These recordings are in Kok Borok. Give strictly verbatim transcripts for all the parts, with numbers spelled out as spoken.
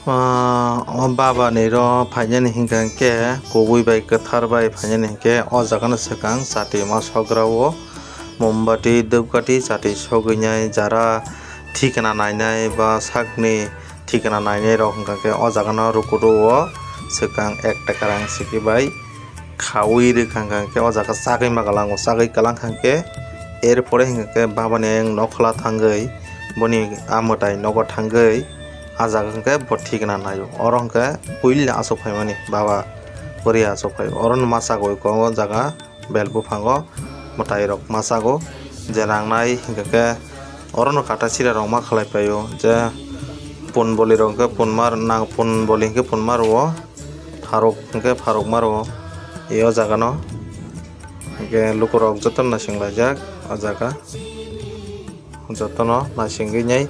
Ah, o baba ni ro phainani hinkha khe kubui bai kwthar bai phainani hinkhe o jaga no swkang chati ma sogra o mombati, dupkati, chati sogwi nai jara thikna nainai ba sakni thikna nainai rok hinkha khe o jaga no rukudo o swkang ek taka rang siki bai khaui rwkha hinkha khe o jaga chagwi ma galango, chagwi galang kha khe er pore hinkha khe baba ni ayang nokhla thangwi boni a mwtai nogo thangwi. Ah jaga hwnkhe bo thikna naio. Oro hwnkhe puila aswk phaimani baba bwrwi aswk phaio. Oro no ma chagwi tongo jaga bel buphango mwtai rok ma chago. Je nangnai hwnkhe khe oro no kata sira rok ma khlai paio. Je pun boli rok hwnkhe pun mar nang pun boli hwnkhe pun mar o pharuk hwnkhe pharuk mar o e o jaga no. Hwnkhe lukurok jotono naising laijak o jaga. Jotono naisingwi nai,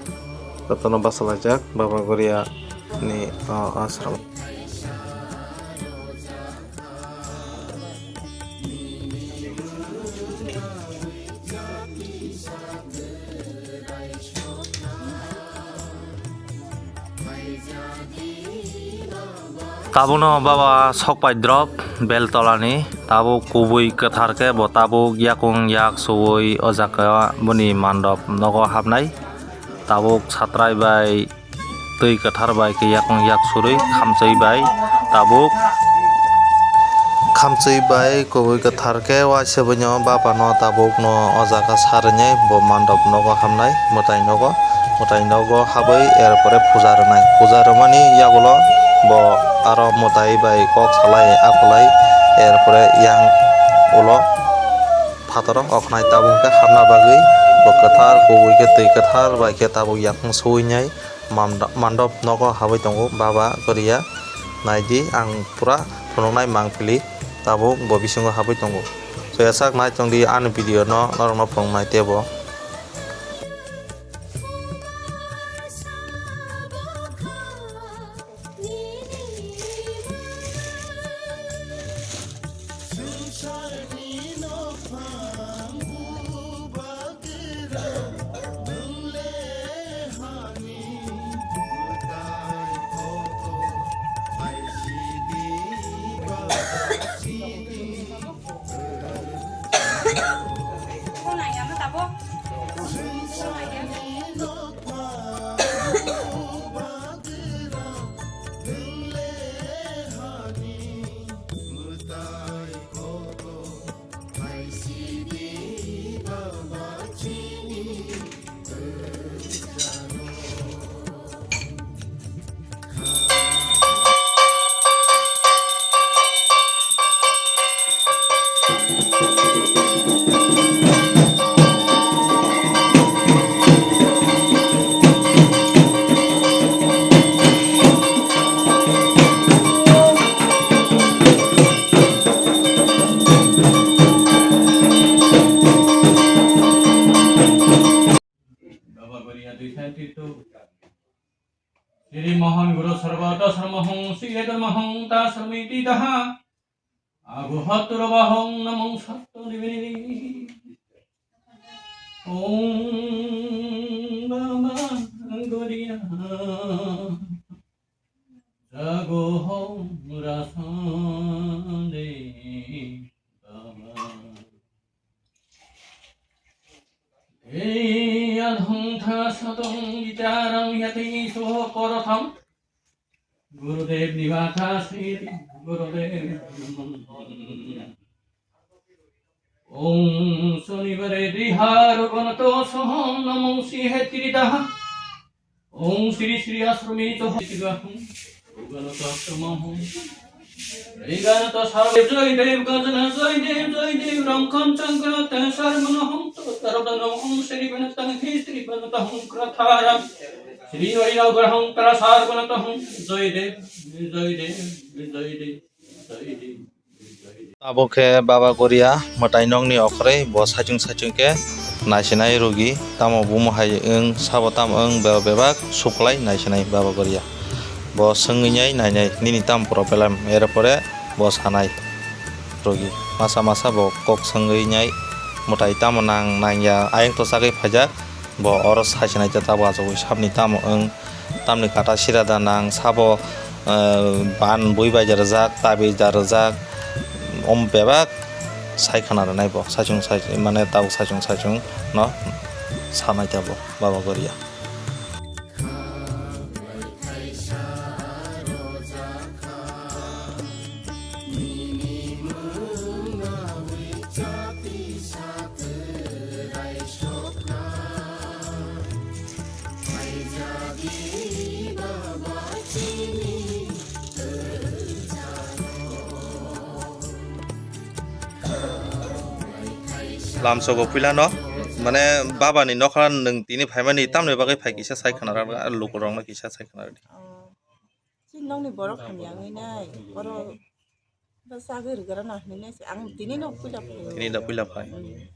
jotono bachalaijak Baba Goria ni, o, ashram. Tabukno baba sokpai drop beltolani, tabuk kubui kwthar khe bo tabuk yakung yak suwi o jaga boni mandop nogo habnai. Tabuk satrai bai twi kwthar bai khe yakung yak surwi khamchwi bai tabuk khamchwi bai kubui kwthar khe waisa buino bapano tabukno o jaga sarwinai bo mandop nogo habnai mwtai nogo. Mwtai nogo habwi er pore puja rwnai. Puja rwmani yagulo bo aro mwtai bai kok salai akulai er pore yang ulo phataro oknai tabuk khe habna bagwi bo kwthar kubui khe twi kwthar bai khe tabuk yakung suwinai manda-, mandop nogo habwi tongo Baba Goria. Naidi ang pura phunuknai mangpili tabuk bo bisingo habwi tongo. So, yak sak nai tongdi ani video no norokno phunuknai teibo. Shri Mohan Guru Sarvata Sarmahong Sri Edamahong Tasarmiti Daha Aguhatturabahong Namong Satto Nivini Om Baba Goria Jago Hong Rasande Baba. Eyadhong tha sadong gitarang yati soho porotham. Gurudev nivatha siti Gurudev. Om Sonibare Dihar Gonato Sohom Namong Sihe Tiridaha. Om Sri Sri Asrami Soho Tiridaha. Gonato Sohom. Riganato Sarva Joy Dev Gajana Joy Dev Joy Dev Ramkhan Chankra Tesar Manaham Taradana Om Sri Vanatang Hi Sri Vanataham Kratharam Sri Vairagaham Prasar Vanataham Joy Dev Joy Dev Joy Dev Joy Dev. Abo khe Baba Goria mwtai nokni okhoroi bo saichung saichung khe naisinai rugi, tamo bumo hai wng, sabo tamo wng, be-, bebak suklai naisinai Baba Goria. Bo swngwi nai nainai, "Nini tamo problem?" Erpore bo sanai rugi. Masa masa bo kok swngwi nai, "Mwtai tamo nang, nangya, ayang to chagwi phaijak?" Bo oro saisinai ta tabuk achugwi, "Saboni tamo wng?" Tamni kata sira da nang sabo, eh, ban bui bai da rwjak, tabi da rwjak, om bebak sai khana rwnai bo, saichung sai, mane tabuk saichung saichung no sanai ta bo Baba Goria. Lamsogo puilano, mane, babani nokha nwng tini phaimani tamni bagwi phai kisa sai khna rwdi, lukurokno kisa sai khna rwdi. Oh, chini nokni borok hamya wngwi nai, oro bwsagwi rwgwrano hinwi nai se, ang tini no puila phai. Tini da puila phai. Mm.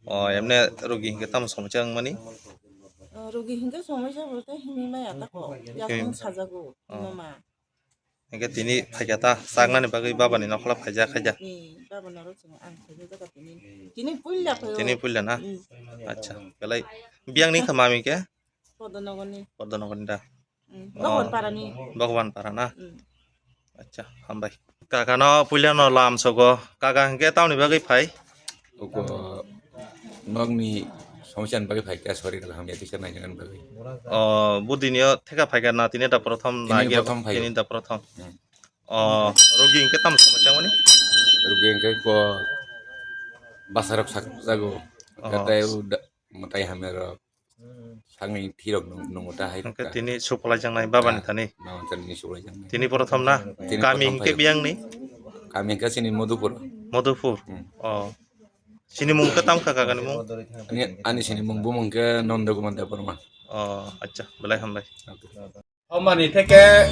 Oh, emne rogi hinkhe tamo somosya wngmani? Oh, rogi hinkhe somosya bolte hinwi maya tako, yakung sajago, oh, mama. Hinkhe tini phaikha ta, chaknani bagwi babani nokhola phaijak khaija. Ni babani oro chwng ang khaijak jaga tini. Tini puila phaio. Tini puila na? Mm. Acha, belai biyang ni kha mami khe? Podonogorni. Podonogorni da? Mm. Oh. Bhagwan Parani. Bhagwan Para na? Mm. Acha, hambai. Kaka no puila no lamsogo. Kaka hinkhe tamni bagwi phai? Oko nokni somosya ni bagwi phai kha, sorir hamya kisa nainani bagwi. Oh, budinio theka phaikha na tini da prothom na? Tini age prothom phai. Tini da prothom. Hmm. Oh, rogi hinkhe tamo somosya wngmani? Rogi hinkhe ko bwsarok sak jago. Oh. Katai u da-, mwtai hamya rok. Sakni thirok nung-, nungo ta hai rok ta. Hinkhe tini suplai jangnai babani thani. Babani thani suplai jangnai. Tini prothom na? Tini prothom phai. Kami hinkhe biyang ni? Kami hinkhe chini Madhupur. Madhupur? Hmm. Oh. Chini mung khe tamo kha kakani mung? Ani, ani chini mung bumung khe Nanda Kumar Debbarma. Oh, acha, belai hambai. Okay. Omani theke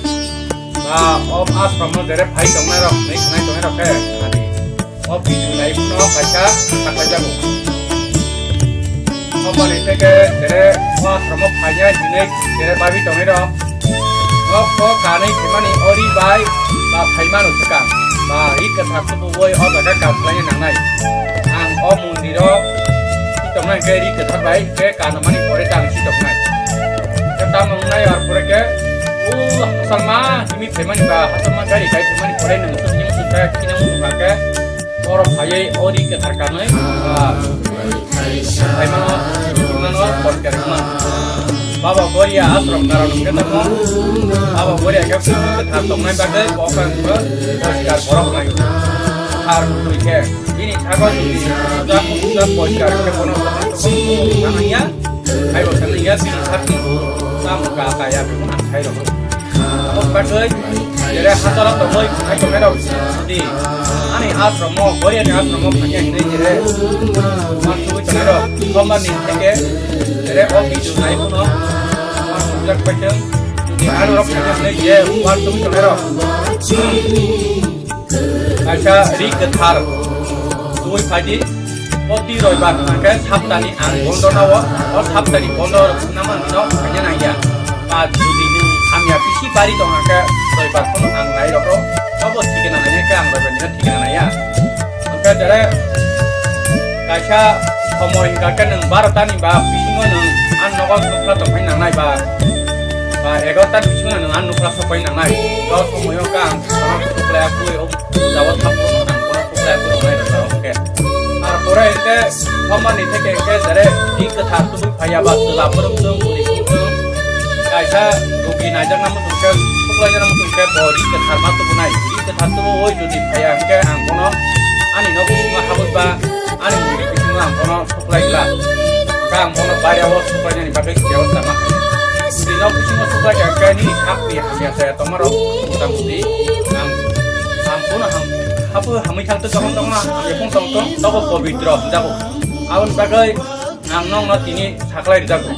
ba o ashram no jere phai tongnai rok, nei khnai tongnai rok khe ani o video nai phano kaisa saklai jago. Omani theke jere o ashram o phai ya hinui jere babi tongnai rok. Nok ko kanui khaimani ori bai ba phaimano swkang ba ri kwthar tubu oi o jaga kam khlaina nangnai. Ang o mondir o si tongnai khe ri kwthar bai khe kanamani pore ta ang si tongnai. Khe tamo wngnai ar pore khe o hasama himi phaimani ba hasama gari kai phaimani pore nwng sumni sumkha khinang sumkha khe oro phaiwi o ri kwthar kanui, ah, phaimano, phaimano porikar wngmano. Baba Goria ashram karon hwnkhe tamo Baba Goria khe kwthar tongnai bagwi bo khe porikar borok nai. Ar twi khe bini thago jodi puja puja porikar khe bono nangya, aibo sanaya bini sakni tamo ka kaya bini akhai rok. Abo bagwi jere hachalo tongwi phai tongnai rok jodi ani ashram o, Goria ni ashram o phai hinwi jere man twi tongnai rok sombar ni theke jere o video nai phano man twijak paithwng jodi ano rok phai hinwi je man twi tongnai rok. Kaisa ri kwthar twi phaidi. Proti roibar hwnkhe saptani ang bondo nao, o saptani bondo namanino khaina nangya. Ba jodi nwng hamya bisi bari tong hwnkhe roibar phano ang nai rokro, obo thikana nangya khe ang roibar nino thikana nangya. Hwnkhe jere kaisa somoi hwnkha khe nwng barota ni ba bisingo nwng ang nogo nukla tongphai nangnai ba, ba egarota ni bisingo nwng ang nukla sokphai nangnai. O somoio khe ang sono suklai ya khe o puja o thapro ang bono suklai ya khe rongnai rwkha omo khe. Ar pore hwnkhe sombar ni theke hwnkhe jere ri kwthar tubui phaiya ba chwla phwrwngtwng, bwrwi phwrwngtwng, kaisa rugi naijakna muchung khe, suklaijana muchung khe bo ri kwthar ma tubunai. Ri kwthar tubu oi jodi phaiya hwnkhe ang bono ani nok bisingo habwi ba ani mungni bisingo ang bono suklai glak. Hwnkhe ang bono baireo suklainani bagwi kebo chama khainai. Jodi nok bisingo suklai kha hwnkhe nini sakni hamya chaya tongmarok mota moti ang, ang bono ham-, habu hamwi thangtwk, jokhon jokhon hamya phung tongtong, tobo pobitro hwnjago. Aboni bagwi ang nokno tini saklai rijago.